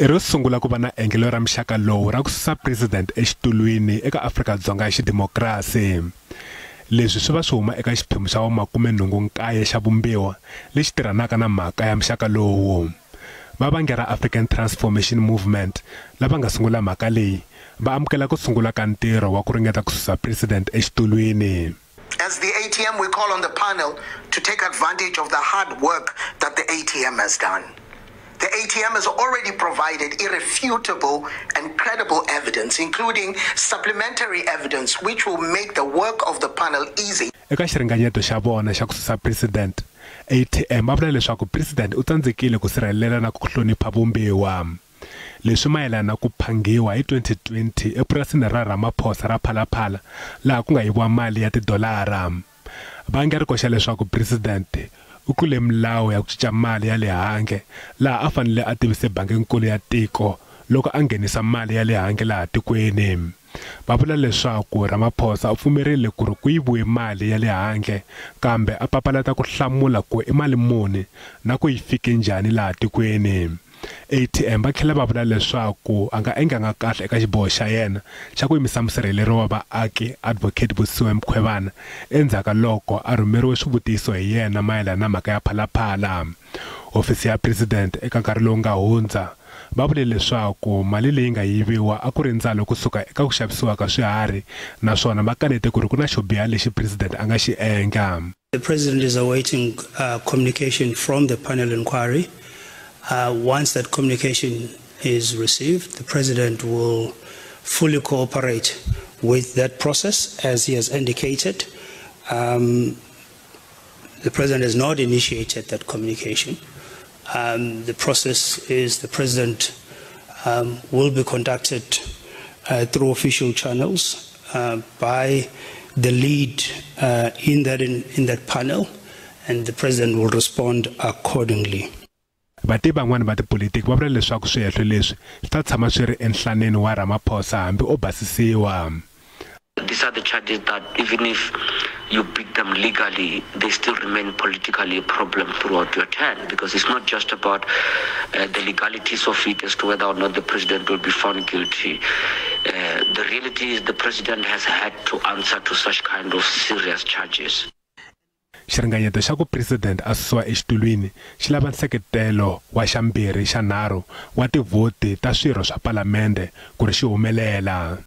I ro sungula ku va na endlelo ra muxaka lowu ra ku susa president exitulwini eka Afrika-Dzonga ya xidimokirasi. Leswi swi va swi huma eka xiphemu xa vu-89 xa Vumbiwa lexi tirhanaka na mhaka ya muxaka lowu. Va bangi ra African Transformation Movement lava nga sungula mhaka leyi va amukela ku sungula ka ntirho wa ku ringeta ku susa president exitulwini. As the ATM, we call on the panel to take advantage of the hard work that the ATM has done. The ATM has already provided irrefutable and credible evidence, including supplementary evidence, which will make the work of the panel easy. Eka xiringanyeto xa vona xa ku susa president, ATM va vula leswaku president u tsandzekile ku sirhelela na ku hlonipha vumbiwa. Leswi mayelana na ku phangiwa hi 2020 epurasini ra Ramaphosa ra Phalaphala laha ku nga yiviwa mali ya tidolara. Bangi ri koxa leswaku president u tlule milawu ya ku cinca mali ya le handle laha a fanele a tivise banginkulu ya tiko loko a nghenisa mali ya le handle laha tikweni. Va vula leswaku Ramaphosa u pfumerile ku ri ku yiviwe mali ya le handle kambe a papalata ku hlamula ku i mali muni na ku yi fike njhani laha tikweni. ATM va tlhela va vula leswaku a nga endlanga kahle eka xiboho xa yena xa ku yimisa musirheleri wa vaaki Advocate Busisiwe Mkhwebane endzhaku ka loko a rhumeriwe swivutiso hi yena mayelana na mhaka ya Phalaphala. Hofisi ya president eka nkarhi lowu nga hundza va vule leswaku mali leyi nga yiviwa a ku ri ndzalo kusuka eka ku xavisiwa ka swiharhi naswona va kanete ku ri ku na xo biha lexi president a nga xi endla. The president is awaiting communication from the panel inquiry. Once that communication is received, the president will fully cooperate with that process, as he has indicated. The president has not initiated that communication. The process is the president will be contacted through official channels by the lead in that panel, and the president will respond accordingly. Vativi van'wana va tipolitiki va vula leswaku swihehlo leswi swi ta tshama swi ri enhlaneni wa Ramaphosa hambi o basisiwa. These are the charges that even if you beat them legally, they still remain politically a problem throughout your term, because it's not just about the legalities of it as to whether or not the president will be found guilty. The reality is the president has had to answer to such kind of serious charges. Xiringanyeto xa ku president a susiwa exitulwini xi lava nseketelo wa xa mbirhi xa nharhu wa tivhoti ta swirho swa palamende ku ri xi humelela.